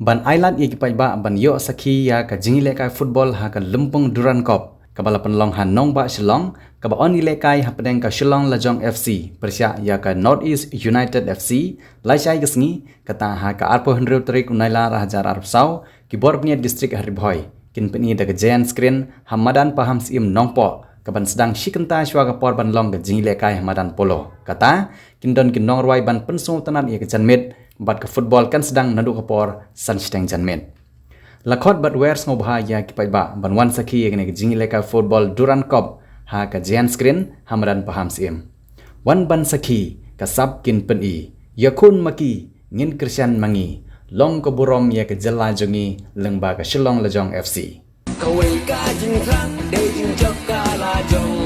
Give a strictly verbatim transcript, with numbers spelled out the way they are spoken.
Ban ailad ïa ki paidbah ban ïoh sakhi ïa ka jingïalehkai football ha ka lympung Durand Cup kaba la pynlong ha nongbah Shillong, kaba yn ïalehkai hapdeng ka Shillong Lajong F C pyrshah ïa ka North East United F C, lashai ka sngi, kata ha ka arphew hynriew tarik u Nailar ar hajar arphew saw, ki bor bniat district ha Ri Bhoi kin pyni da ka giant screen ha madan Pahamsyiem Nongpoh, kaban sdang shi kynta shwa ka por ban long ka jingïalehkai ha madan polo. Kata, kin don ki nongrwai ban pynsngewtynnat ïa ka janmiet, bad ka football kan sdang naduh ka por san shiteng janmiet. La khot bad wer sngewbha ïa ki paidbah ban wan sakhi ïa kane ka jingïalehkai football Durand Cup ha ka giant screen ha madan Pahamsyiem. Wan ban sakhi, ka sap kin pyni, ïakhun ma ki, ngin kyrshan ma ngi, long ka burom ïa ka jylla jong ngi lyngba ka Shillong Lajong F C. Kawei ka jingthrang, dei jingjop ka la jong.